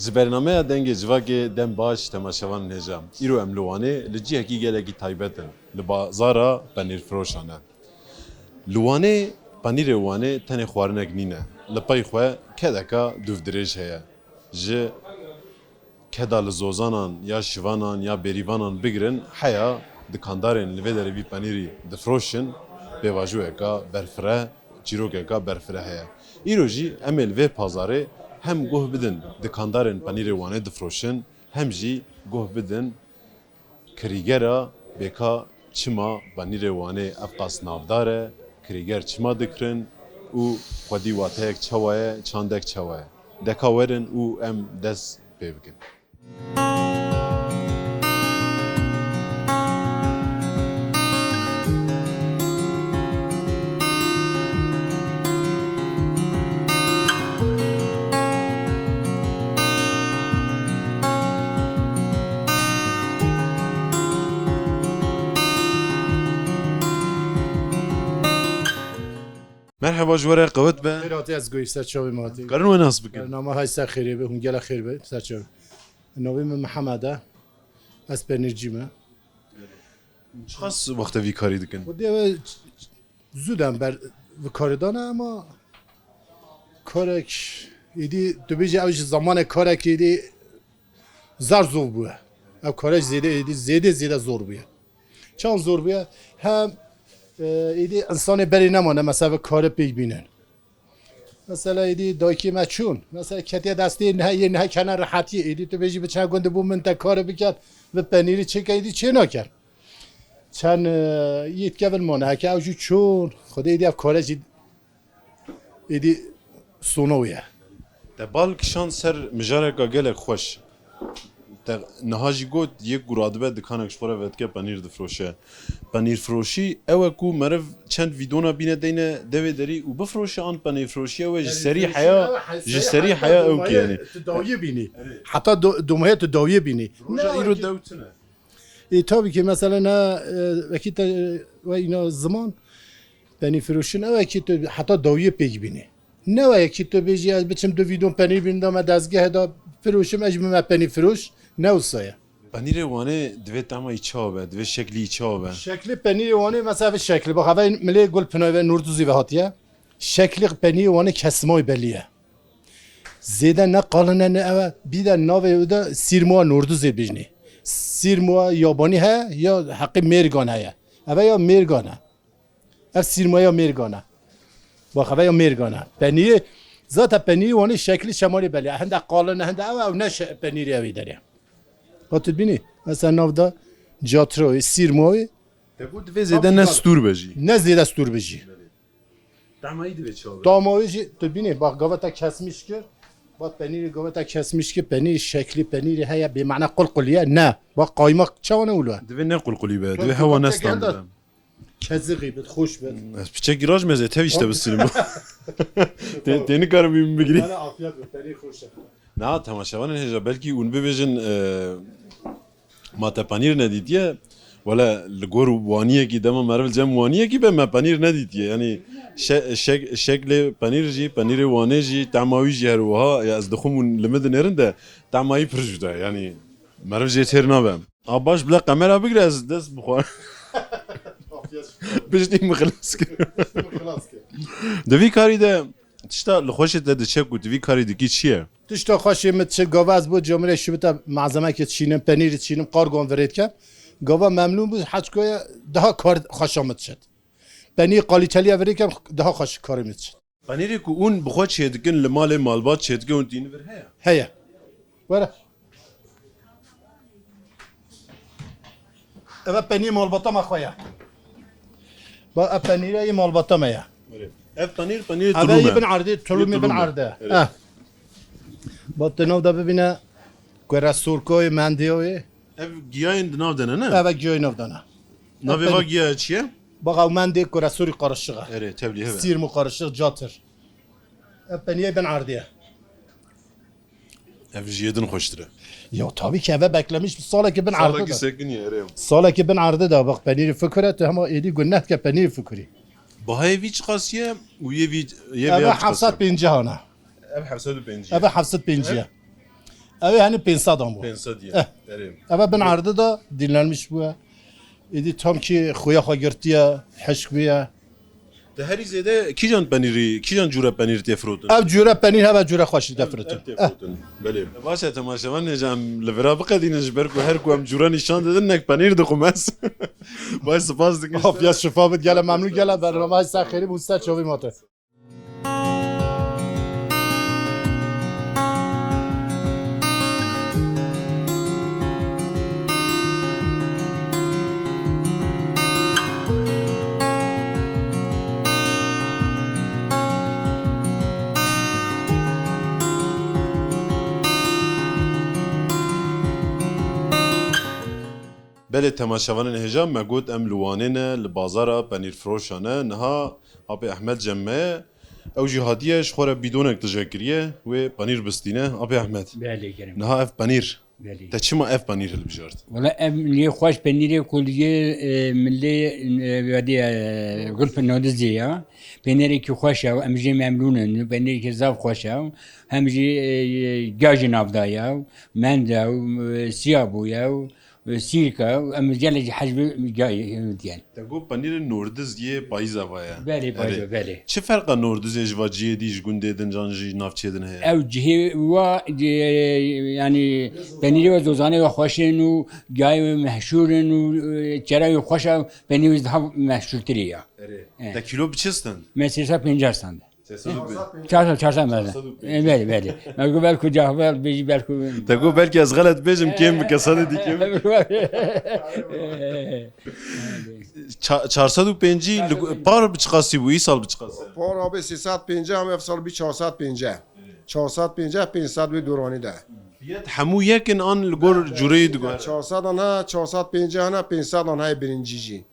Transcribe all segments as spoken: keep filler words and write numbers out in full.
Ji bernameya Dengê Civakê dem baş temaşevanên hêja. Îro em li Wanê li cihekî gelekî taybet in. Li bazara penîrfiroşan e. Li Wanê penîrê Wanê tenê xwarinek nîne. Li pey xwe kedeka dûvdirêj heye. Ji keda li zozanan ya şivanan ya bêrîvanan bigirin heya dikandarên li vê derê vî penîrî difroşin, pêvajoyeka berfireh, çîrokeka berfireh heye. Îro jî em ê li vê pazarê hem guh bidin dikandarên penîrê Wanê difroşin, hem jî guh bidin kirîgera bêka çima penîrê Wanê ev qas navdar e, kirîger çima dikirin û xwedî wateyek çawa ye, çandek çawa ye. Deka werin û em dest pê bikin. Merheba, ji we re qewet be. Xêr hatî, ez goyî ser çavê me hatî. Karin we nas bikin. Bername hay ser xêrê be, hûn gele xêr be, ser çavê. Navê min Mihemed e. Ez penîrcî me. Çiqas wexte vî karî dikin? Xwedê we zû dem ber vî karê dane, ama karek êdî, tu bêjî ew ji zamanê karek êdî zer zor bûye. Ev karek zêde êdî, zêde zêde zor bûye. Çand zor bûye? Hem, e, êdî insanê berê nemane, mesela vî karê pêk bînin. Mesela êdî dayikê me çûn. Mesela ketiye destê nihe, yê nihe kene rehetiyê. Êdî tu bêjî bi çend gundê bû min te karê biket, vî penîrî çêke, êdî çê naker. Çend, e, yê dikevin mane. Heke ew jî çûn. Xwedê êdî ev kare jî êdî sono ye. Te bal kişand ser mijareka gelek xweş. Te niha jî got, yek ku radibe dikanek ji xwe re vedike penîr difroşe. Penîrfiroşî ew e ku meriv çend vîdona bîne deyne devê derî û bifroşe, an penîrfiroşî ew e ji serî heya, ji serî heya ew ki, yanî. Tu dawiyê bînî. Heta do-, domahê tu dawiyê bînî. Roja îro dew tune. Ê, tabii ki mesela ne, e, wekî te, e, we îna ziman, penîrfiroşin ew e ki tu heta dawiyê pêk bînî. Ne weke tu bêjî, ez biçim du vîdon penîr bînim da me dezgehê da firoşim, ez ji me penîr firoş, ne wisa ye. Penîrê Wanê divê tema wî çawa be, divê şeklî wî çawa be? Şeklê penîrê Wanê mesela vî şeklî, bak, hevê milê gul pinayê ve norduzî ve hatiye. Şeklî penîrê Wanê kesimayî belî ye. Zêde ne qalin e, ne ev e. Bir de navê wê de sîrmoa norduzê bijnî. Sîrmoa yabanî he, ya heqî mêrgan heye. Ev e ya mêrgan e. Ev sîrmaya mêrgan e. Bak, ev ya mêrgan e. Penîrê, zaten penîrê Wanê şeklî şemalî belî. Hinde qalin e, hinde ew, ew ne şe-, penîrê ew ê derê. Ha tu bînî, mesela nav da catroyê, sîrmoyê. Te got divê zêde ne stûr be jî. Ne zêde stûr be jî. Tema wî divê çawa be? Tema wî jî tu bînî, bak, gava te kesmiş kir. Bak, penîrê gava te kesmiş kir, penîrê şeklî, penîrê heye, bê mane qulqulî ye. Ne. Bak, qaymak çawa ne wilo? Divê ne qulqulî be, divê hewa ne standard be. Kezixî bit, xweş bit. Ez piçekî raj meze tevî işte bistînim. Tê, tê nikarim min bigirî. Bana afiyet be, penîr xweş e. Na, temaşevanên hêja, belkî hûn bibêjin, e, ma te penîr nedîtiye? Wele li gor waniyekî, dema meriv li cem waniyekî be, me penîr nedîtiye. Yanî şe-, şek-, şeklê penîr jî, penîrê Wanê jî, tema wî jî her wiha, ya ez dixwim hûn li min dinêrin de, tema wî pir cuda ye. Yanî meriv jê têr nabe. A baş, bila kamera bigire, ez dest bixwe. Piştî min xilas kir. Piştî min xilas kir. Di vî karî de tişta li xweşê te diçe ku tu vî karî dikî çi ye? Tişta xweşê min diçe, gava ez bo camire şibita malzemekê dişînim, penîrî dişînim, qargon virêt kem. Gava memnûn bû, heçkoye daha kar xweşa min diçet. Penîr kalîteliya virêt kem, daha xweş karê min diçet. Penîrê ku hûn bi xwe çêdikin, li malê malbat çêdikin, hûn tînin vir heye? Heye. Were. Eve penîr malbata me xwe ye. Ba, ev penîre yê malbata me ye. Ev penîr, penîrê tulûm e. Eve yê bin erdê, tulûmê bin erdê. Eve. Ba, tu nav de bibîne, ku re sorkoyê, mendê wê. Ev giyayên di nav de ne, ne? Eve giyayê nav de ne. Navê va giyaya çi ye? Bak, ew mendê ku re sorî qarişiq e. Erê, tevlî hebe. Sîrmo qarişiq, catir. Ev penîrê bin erdê ye. Ev ji yê din xweştir e. Ya, tabii ki eve beklemiş, salekî bin erdê de. Salekî sekiniye, erê. Salekî bin erdê de, bak, penîrî fikire, tu hema êdî guneh dike penîrî fikirî. Bahayê vî çiqas ye û yê vî, yê vî çiqas ye? Eve heft sed pêncî ana. Ev heft sed û pêncî ye. Eve heft sed pêncî ye. Ew ê henî pênc sed an bû. Pênc sed ye. Eh. Erê. Ev bin erdî de dinlenmiş bûye. Êdî tam kî xuya xwe girtiye, hişk bûye. Te herî zêde kîjan penîrî, kîjan cûre penîr tê firotin? Ev cûre penîr heve cûre xweşî tê firotin. Ev tê firotin. Belê. Baş e, temaşevan, hêja em li vira biqedînin, ji ber ku her ku em cûre nîşan didin, nek penîr dixwim ez. Baş, spas dikim. Afiya şifa bit, gele memnûn, gele bername ser xêrî bû, ser çavî mate. Belê temaşevanên hêja, me got em li Wanê ne, li bazara penîrfiroşan e. Niha Apê Ehmed cem me ye. Ew jî hatiye, ji xwe re bîdonek tije kiriye, wê penîr bistîne. Apê Ehmed. Belê, kerem. Niha ev penîr. Belê. Te çima ev penîr hilbijart? Wala ev lê xweş penîrê ku li yê, e, milê, e, vedê, e, Gulf Nodizê ya. Penîrekî xweş e, em jê memnûn in. Penîrekî zaf xweş e. Hem jî, e, gajî navda ya. Mend e, e, siya bûye. Sîrka, em gelekî hej bi gayê diyen. Te got penîrê nordiz yê payîza va ye. Belê, payîza, belê. Çi ferqa nordizê ji va cihê dî, ji gundê din, can jî navçeyê din heye? Ew cihê wa, e, yanî penîrê wa zozanê wa xweş in û gayê wê meşhûr in û, e, çerayê xweş e, penîrê wê daha meşhûrtirî ya. Erê. E. Te kîlo bi çi stend? Me sê sed pêncî stend. Sê sed û pêncî. Çar sed, çar sed me. Çar sed û pêncî. E, belê, belê. Me got belku cahbel bêjî belku. Te got belkî ez xelet bêjim, kêm bike, sedê dî kêm. Ça-, çar sed û pêncî li gu-, par bi çiqasî bû, îsal bi çiqasî? Par abi sê sed pêncî, em ev sal bî çar sed pêncî. Çar sed pêncî, pênc sed wê doranî de. Fiyet hemû yek in an li gor cûreyê digot? Çar sed an ha, çar sed pêncî an ha, pênc sed an ha birincî jî.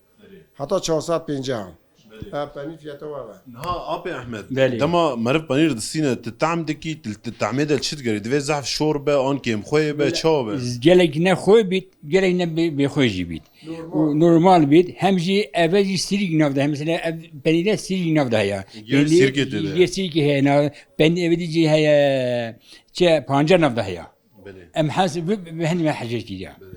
Heta çar sed pêncî an. Belê. Ha, penî fiyete we be. Niha Apê Ehmed, belê, dema meriv penîr distîne, tu tehm dikî, tu, tu tehmê de çi digerî? Divê zehf şor be, an kêmxweyê be, belê, çawa be? Gelek ne xwe bît, gelek ne bê, bêxwe jî bît. Normal. Û normal bît, hem jî eve jî sîrîk nav de, mesela ev penîre sîrîk nav de heye. Yê sîrkê tê de. Yê sîrkê heye, na, pen-, eve dî jî heye, çi, pancar nav de heye. Belê. Em hez bi, bi, bi hin me hecê kiriya. Belê.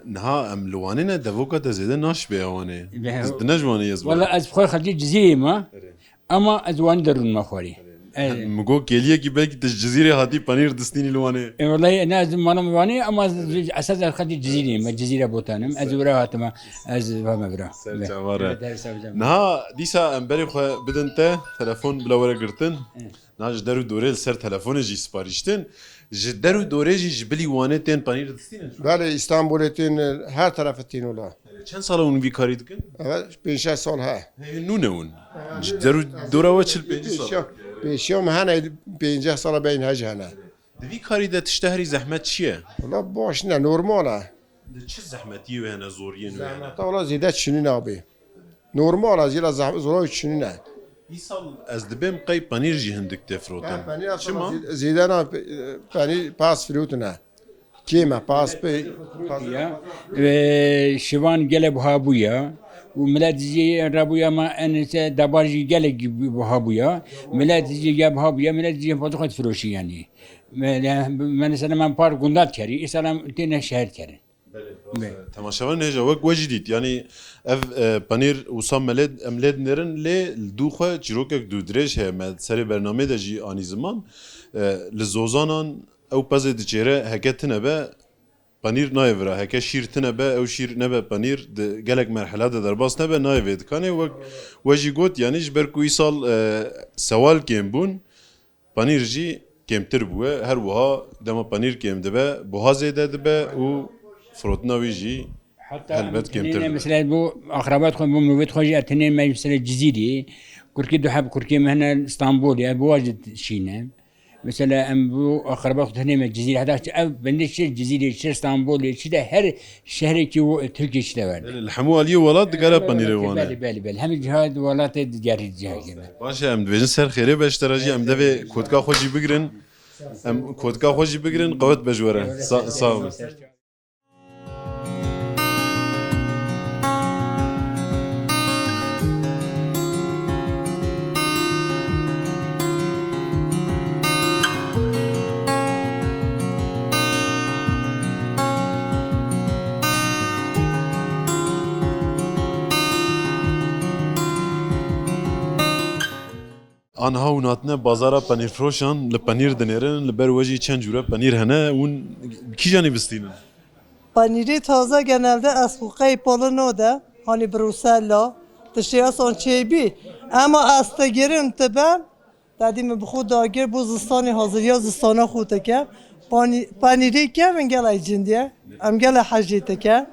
Niha em li Wanê ne, devoka te zêde naşibe ya Wanê. Be- Ez, tu ne ji Wanê yê, ez Wala Wanê. Ez bi xwe xelkê Cizîrê me. Erê. Ama ez Wanê derûn me xwarî. Erê. Min got kêliyekî belkî tu ji Cizîrê hatî penîr distînî li Wanê. E, welayi ne ez mala me Wanê ama ez esas ez xelkê Cizîrê me. Cizîre Botan im. Ez wira hatime. Ez va me vira. Ser çava re. Evet, evet, evet. Niha dîsa em berê xwe bidin te, telefon bila were girtin. Evet. Na ji der û dorê li ser telefonê jî siparîş tên. Ji der û dorê jî ji bilî Wanê tên penîr distînin? Belê, Îstanbulê tên, her terefê tên wela. Çend sala hûn vî karî dikin? Evet, pênc şeş sal he. Hê, nû ne hûn? Ji der û dora we çil pêncî sal. Pêşiya, pêşiya me hene, pêncî sala beyin hej hene. Di vî karî de tişta herî zehmet çi ye? Wela baş ne, normal e. Di çi zehmetiyê wê hene, zoriyên wê hene? Zehmeta wela zêde çinî nabê. Normal e, zira zeh-, zora çinî ne. Îsal ez dibêm qey penîr jî hindik tê firotin. Ha, penîr aslında. Çima? Zê-, zêde na pe-, penîr pas firotine. Kêm e, pas pe-, pas. Ya, e, şivan gelek buha bûya. Û milet jî rabûya ma en se dabar jî gelek buha bûya. Milet jî ya buha bûya, milet jî fazla xwe firoşî yanî. Me, me, mesela me par gunda dikerî, îsal em têne şehir dikerin. Belê, rast e. Belê. Temaşevan nêja wek we jî dît. Yanî ev, e, penîr wisa me lê, em lê dinêrin, lê li dû xwe çîrokek dû dirêj heye. Me serê bernamê de jî anî ziman. E, li zozanan ew pezê diçêre, heke tine be, penîr nayê vira. Heke şîr tine be, ew şîr nebe penîr, di gelek merhela de derbas nebe, nayê vê dikanê. Wek we jî got, yanî ji ber ku îsal, e, sewal kêm bûn, penîr jî kêmtir bûye. Her wiha dema penîr kêm dibe, buha zêde dibe û firotina wî jî helbet kêmtir dibe. Mesela bo axrabat xwe, bo mivet xwe jî ez tenê me mesela Cizîrî, kurkê du heb kurkê me hene Stenbolê, ez bo wan jî şîne. Mesela em bo axrabat xwe tenê me Cizîrî, heta ev bendê çi Cizîrê, çi Stenbolê, çi de her şehrekî û Tirkiyê çi de werde. Belê, li hemû aliyê welat digere penîrê Wanê. Belê, belê, belê. Hemî ciha welatê digerî cihekê me. Baş e, em dibêjin ser xêrê be ji te re jî, em devê kotka xwe jî bigirin. Em kotka xwe jî bigirin, qewet be ji we re. Sa-, sağ olun. Anha hûn hatine bazara penîrfiroşan, li penîr dinêrin, li ber we jî çend cûre penîr hene, hûn bi kîjanî bistînin? Penîrê taze genelde ez xwe qey polo node, hanî brusella, tiştê esan çêbî. Ema ez te girim te be, tedî min bi xwe dagir bo zistanê haziriya zistana xwe dike. Panî-, penîrê kevin gelek cindî ye. Em gelek hejê dike.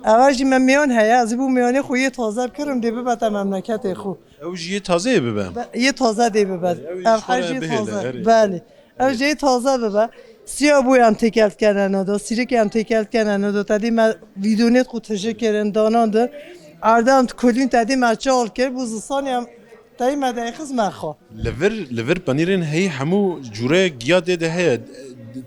Eva jî me mêyan heye, ez ê bo mêyanê xwe yê taze bikirim, dê bibe te memleketê xwe. Ew jî yê tazeyê bibe? Be-, yê taze dê bibe. Ew jî Ev xwe hejê bihêle, taze. Erê. Belê. Ew jê taze bibe. Siya bû em têkel dikene no do, sîrikê em têkel dikene no do. Tedî me vîdonêt xwe tije kirin, danan di. Erdem di kulîn tedî me çal kir, bû zistanê em teyî me deyxiz me xwe. Li vir, li vir penîrên heyî hemû cûre giya tê de heye.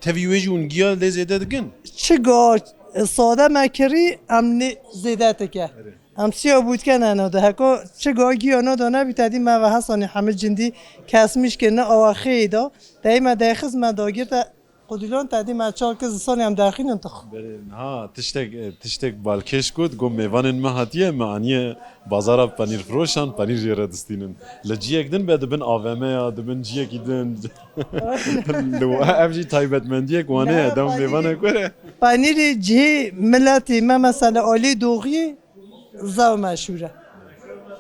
Tevî wê jî hûn giya lê zêde dikin? Çi ga sade me kirî, em nê zêde dike. Em siya bû dikene no de. Heko çi ga giya no de nebî, tedî me ve hesanî hemî cindî kesmîş kirine awa xêyê de. Teyî me deyxiz me dagir te Qudîlan tedî me çal kir zistanê em derxînin tixwe. Belê, niha tiştek, tiştek balkêş got, got mêvanên me hatiye, me aniye bazara penîrfiroşan, penîr jê re distînin. Li ciyek din be, dibin A V M ya, dibin ciyekî din. Li wa-, ev jî taybetmendiyek Wanê ye, dem penîrê, mêvanek were. Penîrê cihê miletê me, mesela alî doxî, zew meşhûr e.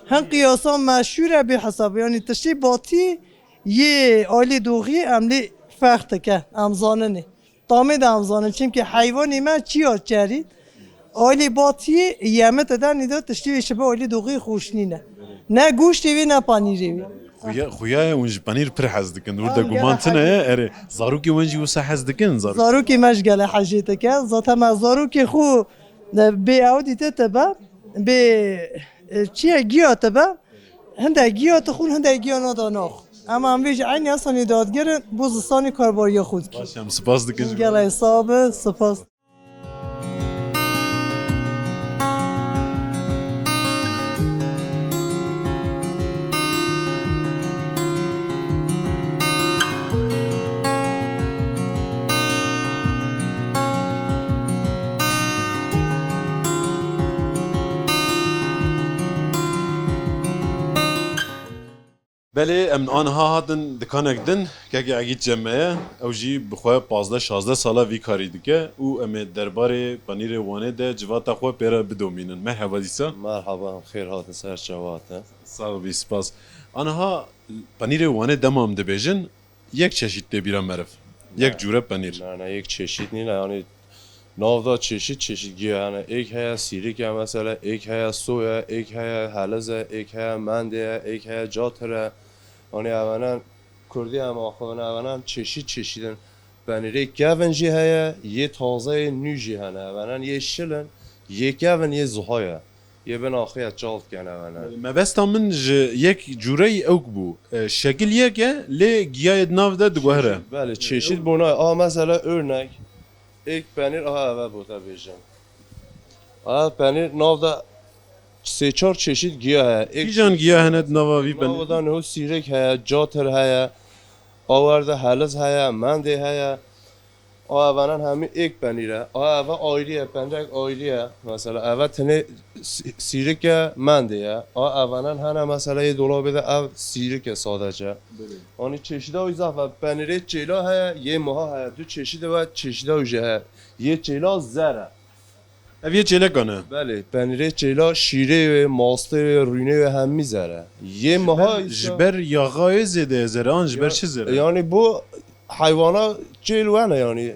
Hin qiyasan meşhûr e bê hesab. Yanî tiştê batî yê alî doxî em lê ferq dike, em zaninê. Tamê de em zanin. Çimkî heywanê me çiya çerî. Alî batî yê yemite de nîda tiştê wê şibe alî doxî xweş nîne. Ne goştê wê ne panîrê wê. Xuya, xuya ye, hûn ji penîr pir hez dikin. Wir de guman tine ye. Erê, zarokê wen jî wisa hez dikin, zarok? Zarokê me ji gele hejê dike. Zaten me zarokê xwe, e, bê ew dîte te be, bê, e, çi ye, giya te be, hindek giya te xwin, hindek giya nada nax. Ema em vê ji eynî esanî dadgirin, bo zistanê karbariya xwe dikin. Baş, em spas dikin. Gelek sax be, spas. Belê, em aniha hatin dikanek din, kekê Egîd cem me ye, ew jî bi xwe pazdeh şazdeh sala vî karî dike û em ê derbarê penîrê Wanê de civata xwe pê re bidomînin. Merheba dîsa. Merhaba, xêr hatin ser çava te. Sax bî, spas. Aniha penîrê Wanê dema em dibêjin, yek çeşît tê bîra meriv. Yek cûre penîr. Na, na, yek çeşît nîne, yanî nav da çeşît çeşît giya hene. Êk heye sîrik e mesela, êk heye soy e, êk heye heliz e, êk heye mendê ye, êk heye catir e. Yanî evenen kurdî em axivin, evenen çeşît çeşît in. Penîrê kevin jî heye, yê taze yê nû jî hene. Evenen yê şil in, yê kevin yê ziha ye. Yê bin axiye çal dikin evene. Mebesta min ji yek cûreyî ewk bû. E, şekil yek e, lê giyayê di nav de diguhere. Çeşit, belê, çeşit bona. A mesela örnek, êk penîr, aha eve bo te bêjim. Aha penîr nav de sê çar çeşit giya heye. Êk Kîjan çeşit giya hene di nava vî penîr? Nava da niho sîrek heye, catir heye, a wer de heliz heye, mendê heye. A evanan hemî êk penîr e. A eva ayrî ye, penrek ayrî ye. Mesela eve tenê sî-, sîrik e, mendê ye. A evanan hene mesela yê dolabê de ev sîrik e sadece. Belê. Anî çeşida wî zaf e. Penîrê çêla heye, yê miha heye. Du çeşide ve çeşida wî jî heye. Yê çêla zer e. Ev yê çêlekan e? Belê, penîrê çêla şîrê wê, mastê wê, rûnê wê hemî zer e. Yê miha îsa ji ber yaxayê zêde ye zer e, an ji ber çi zer e? Yanî bu heywana çêl wene yanî.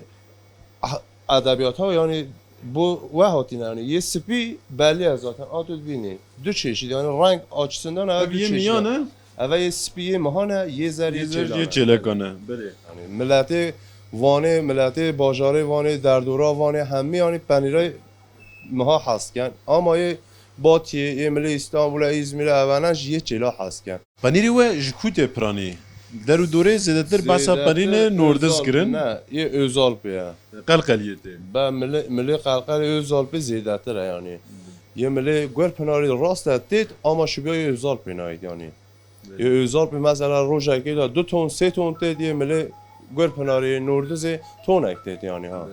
Ah, edebiyata yanî bu we hatîne yanî. Yê spî belli ye zaten. A tu dibînî. Du çeşit yanî renk açısından ev du çeşit. Ev yê miyan e? Eve yê spî yê mihan e, yê zer yê çêlekan e. Belê. Yanî miletê Wanê, miletê bajarê Wanê, derdora Wanê hemî yanî penîrê miha hez dikin. Ama yê Batiyê, yê milê Îstanbulê, Îzmîrê evene ji yê çêla hez dikin. Penîrê we ji ku tê piranî? Der û dorê zêdetir behsa penîrê nordiz kirin. Ne, yê Özalpê ye. Qelqeliyê tê. Be milê, milê Qelqelê Özalpê zêdetir e yanî. Yê milê Guerpinarê rast e têt ama şibiya yê Özalpê nayêt yanî. Yê Özalpê mesela rojekê de du ton, sê ton têt, yê milê Guerpinarê, Nordizê tonek têt yanî ha.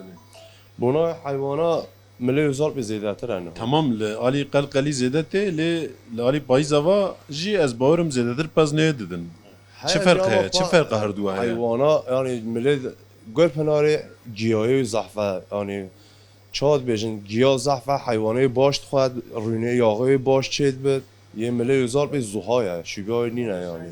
Bona heywana milê Özalpê zêdetir e niha. Tamam, li alî Qelqelî zêde tê, lê li alî payîza va jî ez bawerim zêdetir pez neyê didin. Çi ferq heye? Çi ferq e her duwa heye? Heywana, yani milê Gulpınarê giyayê zehf e, yani çawa dibêjin, giya zehf e, heywanê baş dixwe, rûnê yaxê baş çêdibit. Yê milê Ozalpê zuha ye, şîbiyayê nîne yani.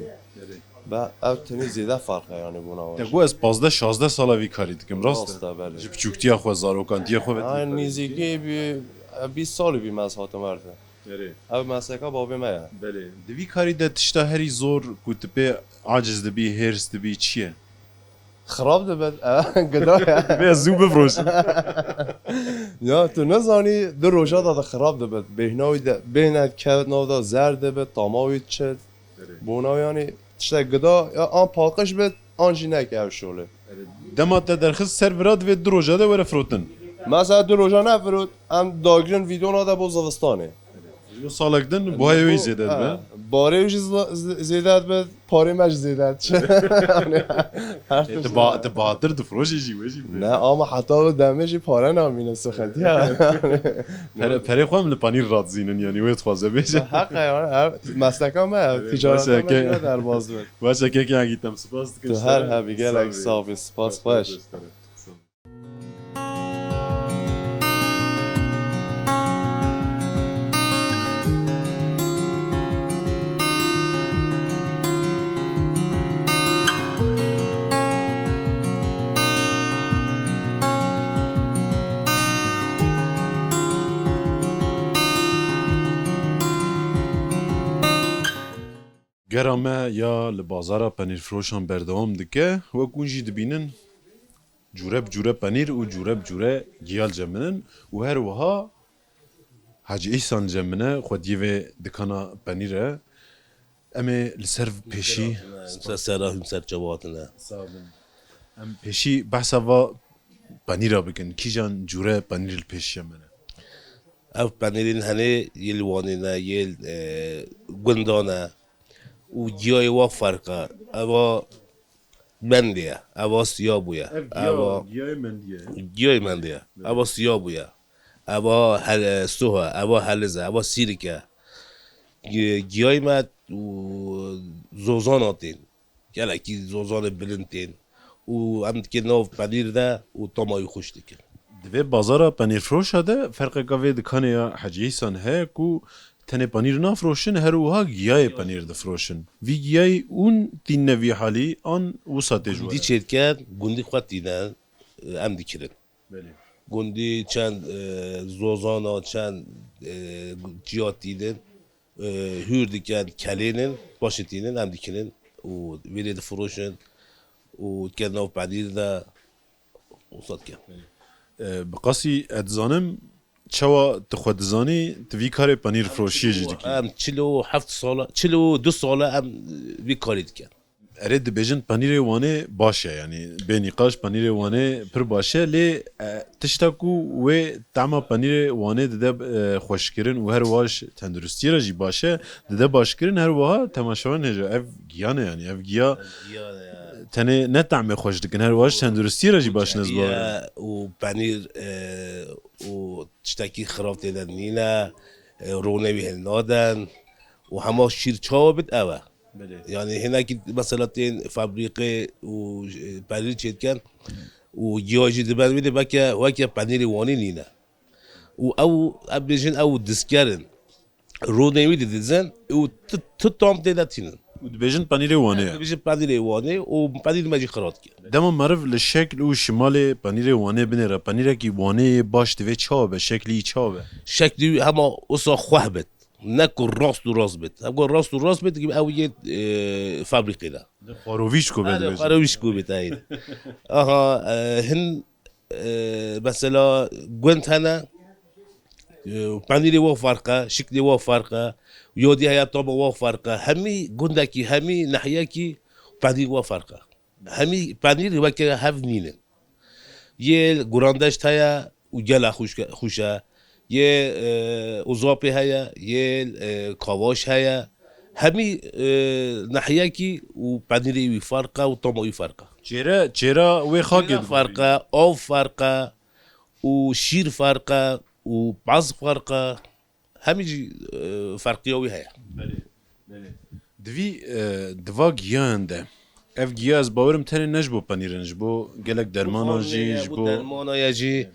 Ve ev tenê zêde ferq e yani bona. Te got ez pazdeh şazdeh sala vî karî dikim, rast e? Rast e, belê. Ji piçûktiya xwe, zarokantiya xwe ve. Ha, nêzîkî bî, bîst salî bî me ez hatim erdê. Erê. Ev mesleka babê me ye. Belê. Di vî karî de tişta herî zor ku tu pê aciz dibî, hêrs dibî, çi ye? Xirab dibit, e, gida ye. Vê zû bifroşin. Ya, tu nezanî, du roja da de xirab dibit. Bêhna wî de, bêhna kevt nav da zer dibit, tama wî çit. Erê. Bona yani, tiştek gida, ya, an paqij bit, an jî neke ev şolê. Dema te derxist ser vira divê du roja de were firotin. Mesela du roja nefirot, em dagirin vîdona de bo zivistanê. Ji bo salek din buhayê wê jî zêde dibe. Ha, barê wê jî zê-, zê-, zêde dibe, parê me jî zêde diçe. Her tişt. E, tu ba-, tu batir difiroşî jî, wê jî bide. Ne, ama heta wê demê jî pare namîne, sıkıntı ya. Pere-, perê xwe em li panîr radizînin, yani wê dixwaze bêje. Heq e ya, her mesleka me, ticareta me jî derbaz be. Baş e, kekê Egît, em spas dikin. Tu her hebî, gelek sax bî, spas xweş. Gera me ya li bazara penîrfiroşan berdewam dike. Wek hûn jî dibînin, cûre bi cûre penîr û cûre bi cûre giya li cem min in û her wiha Hacî Îhsan li cem min e, xwediyê vê dikana penîr e. Em ê li ser pêşî. Ser sera hûn ser çawa hatine. Sağ olun. Em pêşî behsa va penîra bikin. Kîjan cûre penîr li pêşiya me ne? Ev penîrên henê yê li Wanê ne, yê, e, gundan e. Û giyayê wa ferq e. Eva mendê ye. Eva siya bûye. Ev giya, giyayê mendê ye. Giyayê mendê ye. Evet. Eva siya bûye. Eva hel-, e, suh e. Eva heliz e. Eva sîrik e. Gi-, giyayê me û zozana tên. Gelekî zozanê bilind tên. Û em dikin nav penîr de û tama wî xweş dikin. Di vê bazara penîrfiroşa de ferqeka vê dikanê ya Hecî Îhsan heye ku tenê penîr nafiroşin, her wiha giyayê penîr difiroşin. Vî giyayî hûn tînine vî halî an wisa tê ji we re? Gundî çêdiket, gundî xwe tîne, em dikirin. Belê. Gundî çend, e, zozana, çend, e, ciya tînin, e, hûr dikin, kelênin, paşê tînin, em dikinin û vê lê difiroşin û dikin nav penîr de û wisa dikin. E, bi qasî ez dizanim, çawa tu xwe dizanî, tu vî karê penîr firoşiyê jî dikî? Em çil û heft sala, çil û du sala em, e, vî karî dikin. Erê, dibêjin penîrê Wanê baş e, yanî bê nîqaş penîrê Wanê pir baş e, lê, e, tişta ku wê tema penîrê Wanê dide, e, xweşkirin û her wiha ji tenduristiyê re jî baş e, dide başkirin, her wiha temaşevan hêja ev giya ne, yanî ev giya tenê ne temê xweş dikin, her wiha ji tenduristiyê re jî baş ne, ji bo û penîr, e, û tiştekî xirab tê de nîne, e, ronê wî hilnadin û hema şîr çawa bit ew e. Belê. Yani hinekî mesela tên fabrîqê û, e, perî çêdiken û giya jî diben wî de weke, weke penîrê Wanê nîne. Û ew, em bêjin ew dizkerin. Ronê wî didizin û tu, tu tam tê de tînin. Û dibêjin penîrê Wanê ye. Dibêjin penîrê Wanê û penîr me jî xirab dike. Dema meriv li şekl û şimalê penîrê Wanê binêre, penîrekî Wanê yê baş divê çawa be, şeklî wî çawa be? Şeklî wî hema wisa xweh bit. Ne ku rast û rast bit. Ev ku rast û rast bit, ew yê, e, fabrîkê de. Xwarovîşko be. Erê, dibêjin. Xwarovîşko bit, eyne. Aha, e, hin, e, mesela gund hene, e, penîrê wa ferq e, şiklê wa ferq e, yadî heye tama wa ferq e. Hemî gundekî, hemî nehiyekî penîr wa ferq e. Hemî penîr weke hev nînin. Yê Gurandeşt heye û gela xweş, xweş e. Yê, e, Ozapê heye, yê, e, Kavaş heye. Hemî, e, nehiyekî û penîrê wî ferq e û tama wî ferq e. Çêre, çêra wê xakê ferq e, av ferq e û şîr ferq e û pez ferq e. Hemî jî, e, ferqiya wî heye. Belê, belê. Di vî, e, di va giyayan de, ev giya ez bawerim tenê ne ji bo penîr in, ji bo gelek dermanan jî, ji bo dermana ye jî.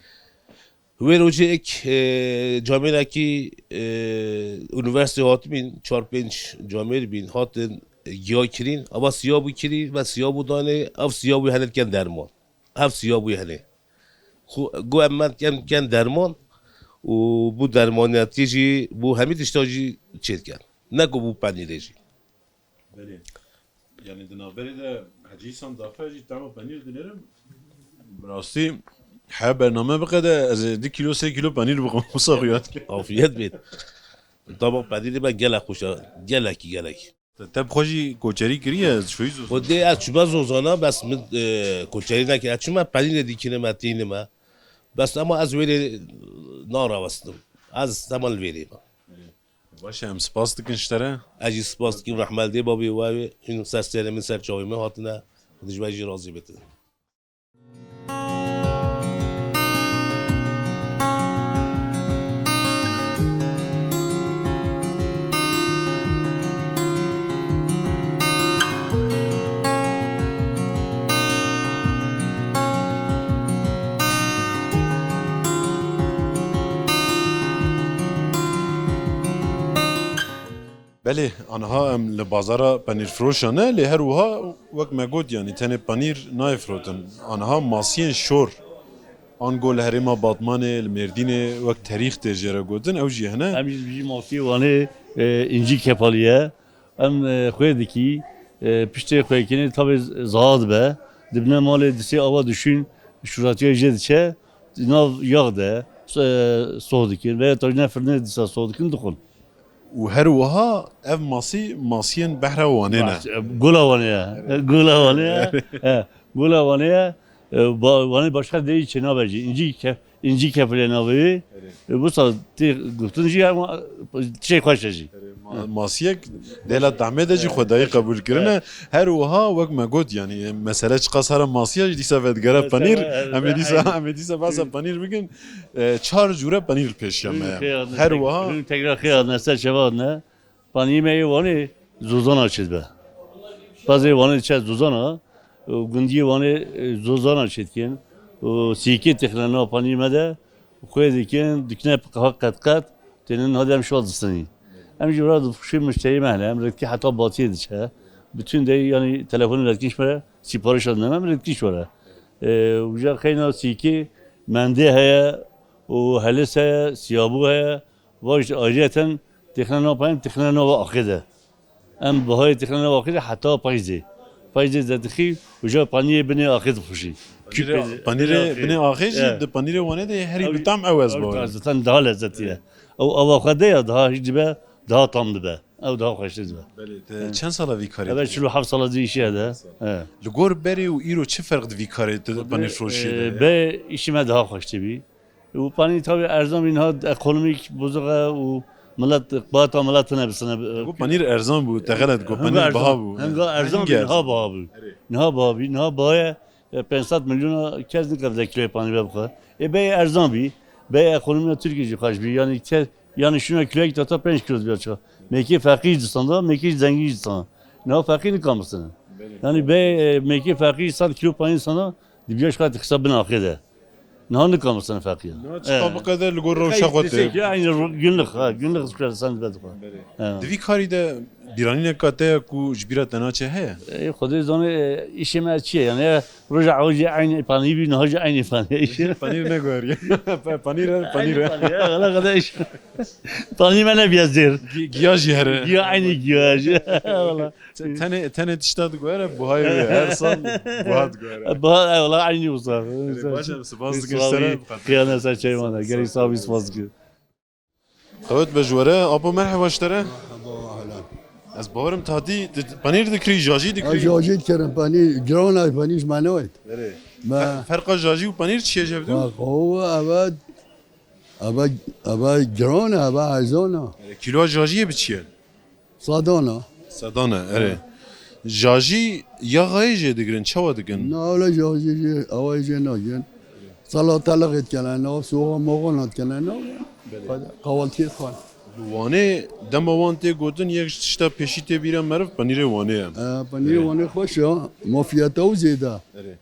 Wê rojê ek, e, camêrekî, e, unîversîtê hatibîn, çar pênc camêr bîn, hatin giya kirîn, ava siya bû kirî ve siya bû danê, ev siya bû hene diken derman. Ev siya bû hene. Xwe, go em me diken, diken derman û bû dermaniyetî jî, bû hemî tişta jî çêdiken. Ne ku bû penîrê jî. Belê. Yani di navberê de Hecî Îhsan daxuya jî tema penîr dinêrim. Bi rastî he bername biqede ez ê du kîlo, sê kîlo penîr bixwim. Wisa xuya dike. Afiyet bêt. Tama penîrê me gelek xweş e. Gelekî gelek. Te, te bi xwe jî koçerî kiriye, ez şoyî zû. Xwedê ez çûme Zozana, bes min, e, koçerî nekir. Ez çûme penîrê dikine me, tîne me. Bes ama ez wêrê narawestim. Ez tema li vêrê me. Baş e, em spas dikin ji te re. Ez jî spas dikim rehmeldê babê we wê, hûn ser serê min, ser çavê min hatine. Xwedê ji we jî razî bitin. Belê, aniha em li bazara penîrfiroşan ne, lê her wiha wek me got, yanî tenê penîr nayê firotin. Aniha masiyên şor, ango li herêma Batmanê, li Mêrdînê wek terîx tê jê re gotin, ew jî hene. Em jî dibêjin masiyê Wanê, e, încî kefalî ye. Em, e, xwê dikî, e, piştê xwêkinê tabê z-, ziha dibe. Dibine malê disê ava dişûn, şûratiya jê diçe, di nav yax de, e, soh dikin. Veya tajine firnê dîsa soh dikin, dixwin. Û her wiha ev masî, masiyên behra Wanê ne. Baş, e, Gola Wanê ye. Gola Wanê ye. He, Gola Wanê ye. E, ba-, Wanê başka deyî çênabe jî. Încî ke-, încî kefilê navê wê. E, bu sa tê guftin jî ama tişê xweş e jî. Ma-, masiyek dêla tahmê de jî xwedayî qebûl kirine. Her wiha wek me got, yanî, e, mesele çiqas here masiya jî dîsa vedigere penîr. Em ê dîsa, em ê dîsa behsa penîr bikin. E, çar cûre penîr li pêşiya me ye. Her wiha. Tekrar xêr hatine, ser çava hatine. Paniyê me yê Wanê Zozana çêdibe. Pezê Wanê diçe Zozana, û gundiyê Wanê, e, Zozana çêdikin. Û sîkê têxine nav paniyê me de, xwê dikin, dikine qet qet, têne niha de em şiva distinî. Em jî vira difişê muşteriyê me hene, em redkî heta batiyê diçe. Bütün de yanî telefonê redkî ji me re, sîparişa dine me, em redkî ji me re. E, uca xeyna sîkê mendê heye, û helis heye, siyabû heye, Vaj ayrıyeten têxine nava payîn, têxine nava axê de. Em bihayê têxine nava axê de heta payîzê. Payîzê zedixî, uca paniyê binê axê dixuşî. Panîrê, panîrê binê axê jî di panîrê Wanê de herî bi tam ew ez bawerim. Zaten daha lezzetî ye. Ew ava xwe de ya daha hîç dibe, daha tam dibe. Ew daha xweştir dibe. Belê, te çend sala vî karê dikî? Eve çil û heft sala dî îşê de. He. Li gor berê û îro çi ferq di vî karê, di panîrfiroşiyê de ye? Be îşê me daha xweştir bî. Û panîr tabii erzan bî, niha ekonomîk bozuk e û millet, qibata millet tune bisine. Got panîr erzan bû, te xelet got, panîr biha bû. Hinga erzan bî, niha biha bû. Niha biha bî, niha biha ye, e, pênc sed milyona kes nikevde kiloyê panîr ve bixwe. Ê beyê erzan bî, beyê ekonomiya Tirkiyê jî xweş bî. Yanî te, yanî şuna kiloyek tata pênc kilo dibiya çiqa. Mêkê feqîr distanda, mêkê zengîn distanda. Niha feqîr nikam bisine. Yanî beyê, e, mêkê feqîr sed kilo panîr distanda, dibiya çiqa dixisa bin axê de. Niha nikamin sene feqiya. Niha çiqa biqede li gor rewşa xwe tê. Aynı günlük, ha, günlük sen de. Di vî karî de bîranîneka te ya ku ji bîra te naçe heye? Ê, Xwedê zanê, e, îşê me çi ye? Yani, e, roja ew jî aynı panî bî, niha jî aynı panî. Îşê panîr ne guheriye. Panîr e, panîr e. Valla kadar iş. Panî me ne biraz der. Giya jî here. Giya aynı giya jî. Valla. Te-, tenê, tenê tişta diguhere, buhayê wê her sal buha diguhere. Buha, e, wala aynı wisa. Erê, baş e, spas dikin ji te re. Qiyane ser çeywana. Gelî sabî spas dikin. Qewet be ji we re. Apo, merheba ji te re. Merhaba, ahlan. Ez bawerim te hatî, tu panîr dikirî, jajî dikirî. Ez jajî dikirim, panîr, giran e, panîr ji me newêt. Erê. Me- Fer-, ferqa jajî û panîr çi ye ji hev du? Ferqa o, evet. Eve, eve giran e, eve erzan e. Erê, kîloya jajiyê bi çi ye? Sedan e. Sedan e, erê. Jajî yaxayê jê digirin, çawa dikin? Na, öyle jajî jê, awayê jê nagirin. Salatalık etkilenen, soğan moğan etkilenen. Belê. Kahvaltı etken. Li Wanê dema wan tê gotin, yek ji tişta pêşî tê bîra meriv penîrê Wanê ye. E, penîrê Erê. Wanê xweş e, ma fiyata ew zêde. Erê.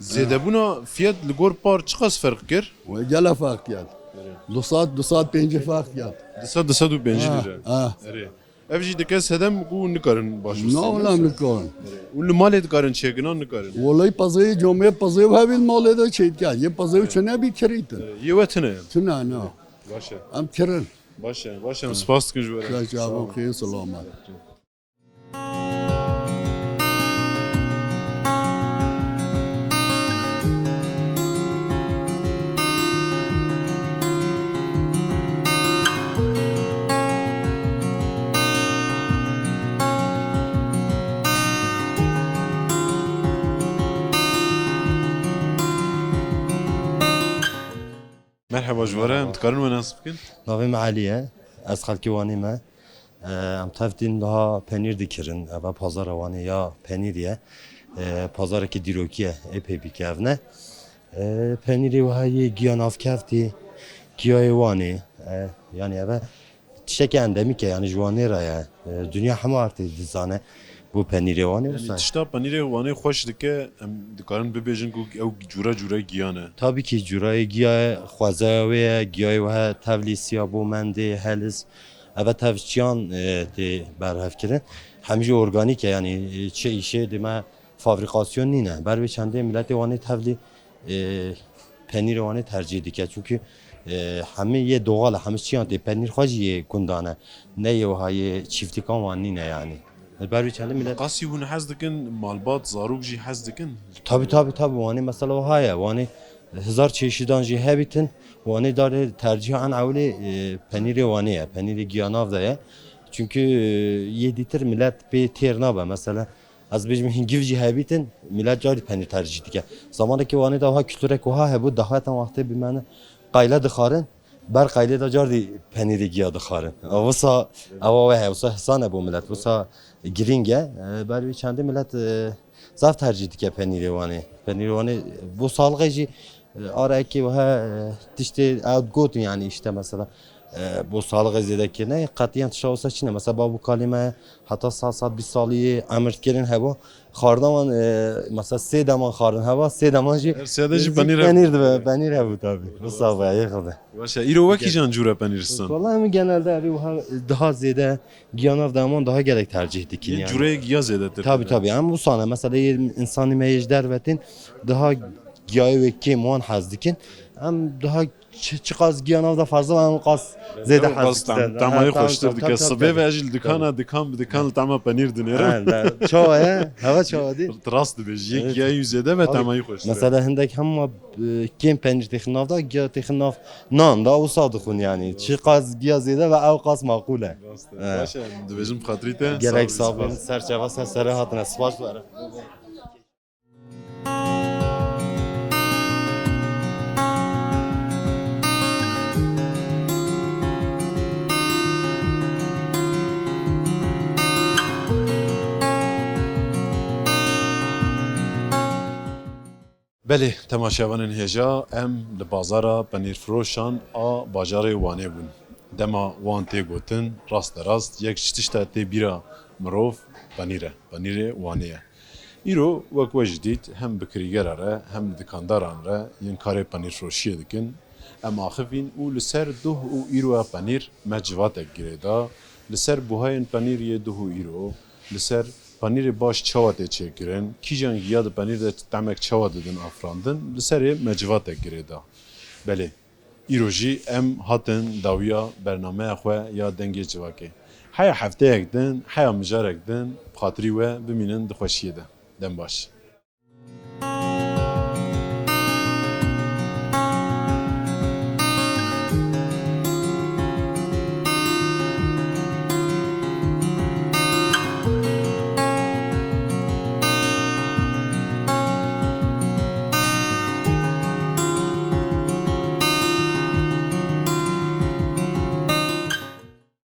Zêdebûna fiyat li gor par çiqas ferq kir? We gela ferq kir. Erê. Du sed, du sed pêncî ferq kir. Du sed, du sed û pêncî Ha, lîre. Ha. Erê. Ev jî dike sedem ku nikarin baş Na, bistînin. Wela nikarin. Û li malê dikarin çêkin an nikarin? Welay pezê, comê pezê hevî li malê de çêdike. Yê pezê çi nebî kirîtin. Yê we tune. Tune, na. Baş e. Em kirin. Baş e, baş e. Em spas dikin ji we re. Sağ ol. Xêr selamet. Merheba ji we re, em dikarin we nas bikin? Navê me Elî ye. Ez xelkê Wanê me. Em tev tîn niha penîr dikirin. Eva pazara Wanê ya penîrî ye. E, pazarekî dîrokî ye, ê pê bî kevne. E, penîrê wiha yê giya navkeftî, giyayê Wanê. E, yanî eve tiştekî endemîk e, yanî ji Wanê re ye. E, dinya hema artê dizane bo penîrê Wanê. Yanî wisa tişta penîrê Wanê xweş dike, em dikarin bibêjin ku ew cûre cûre giyan e. Tabî kî cûrayê giya ye, xwezaya wê ye, giyayê wiha tevlî siya bo mendê, heliz. Eve tev çiyan, e, tê berhevkirin. Hemî jî organîk e, yanî, e, çi îşê dime fabrîkasyon nîne. Ber vê çendê miletê Wanê tevlî, e, penîrê Wanê tercîh dike. Çunkî, e, hemî yê doğal e, hemî çiyan tê. Penîr xwe jî yê gundan e. Ne yê wiha yê çîftîkan wan nîne yanî. Ber vê çendê milet Qasî hûn hez dikin, malbat, zarok jî hez dikin? Tabî, tabî, tabî. Wanê mesela wiha ye. Wanê hizar çeşidan jî hebîtin. Wanê darê tercîha en ewilê, e, penîrê Wanê ye. Penîrê giyanav de ye. Çunkî, e, yê dîtir milet pê têr nabe. Mesela ez bêjim hîn giv jî hebîtin, milet carî penîr tercîh dike. Zamanekî Wanê de wiha kulturek wiha hebû, daxetan wextê bimene qayle dixwarin. Ber qaylê de cardî penîrê giya dixwarin. Wisa ewa we heye, wisa hisa ne bo milet, wisa girîng e. E, ber wî çendê milet, e, zaf tercîh dike penîrê Wanê. Penîrê Wanê bo salixê jî, e, ara ekê wiha, e, tiştê ew gotin yanî îşte mesela, e, bo salixê zêde kirine, qetiyen tişta wisa çine. Mesela bab û kalê me heta sed, sed bîst salî yê emir kirin hebû. Xwardan wan, e, mesela sê deman xwarin heva, sê deman jî Her sê de jî nêzîk penîr hebe. Penîr dibe, penîr hebû tabî. Wisa be, yê xwe de. Baş e, îro we kîjan cûre penîr distan? Valla em genelde evî wiha daha zêde giyanav deman daha gelek tercîh dikin Yê yani. Cûreyê giya zêdetir Tabî, dibe. Tabî. Em wisane, mesela yê insanî me yê ji dervetin daha giyayê wê kêm wan hez dikin. Em daha çi, çiqas giya nav de ferza em qas zêde Ew hez qas tam-, dikin. Tamayî Ha, tam-, xweştir tam-, dike. tam-, Sibê tam-, ve ez jî li dikana, tam. dikan bi dikan li tema penîr dinêrim. Ha, da, çawa ye? Heva çawa dî? Rast dibêjî. Yek Evet. giya yû zêde ve Abi, tamayî xweştir e. Mesela hindek hema, e, kêm penîr têxin nav da, giya têxin nav nan da, wisa dixwin yani. Çiqas giya zêde ve ew qas maqûl e. Rast e. Evet. Baş e, dibêjim xatirî te. Gerek Sağ ol, sağ olun. spas. Serçeva ser serê hatine. Spas were. Belê, temaşevanên hêja, em li bazara penîrfiroşan a bajarê Wanê bûn. Dema wan tê gotin, rasterast yek ji tişta tê bîra mirov penîr e, penîrê Wanê ye. Îro wek we jî dît, hem bi kirîgera re hem bi dikandaran re yên karê penîrfiroşiyê dikin. Em axivîn û li ser doh û îroya penîr me civatek girê da, li ser buhayên penîr yê doh û îro, li ser penîrê baş çawa tê çêkirin, kîjan giya di penîr de temek çawa didin afirandin, li serê me civatek girê da. Belê. Îro jî em hatin dawiya bernameya xwe ya Dengê Civakê. Heya hefteyek din, heya mijarek din, bi xatirî we bimînin di xweşiyê de. Dem baş.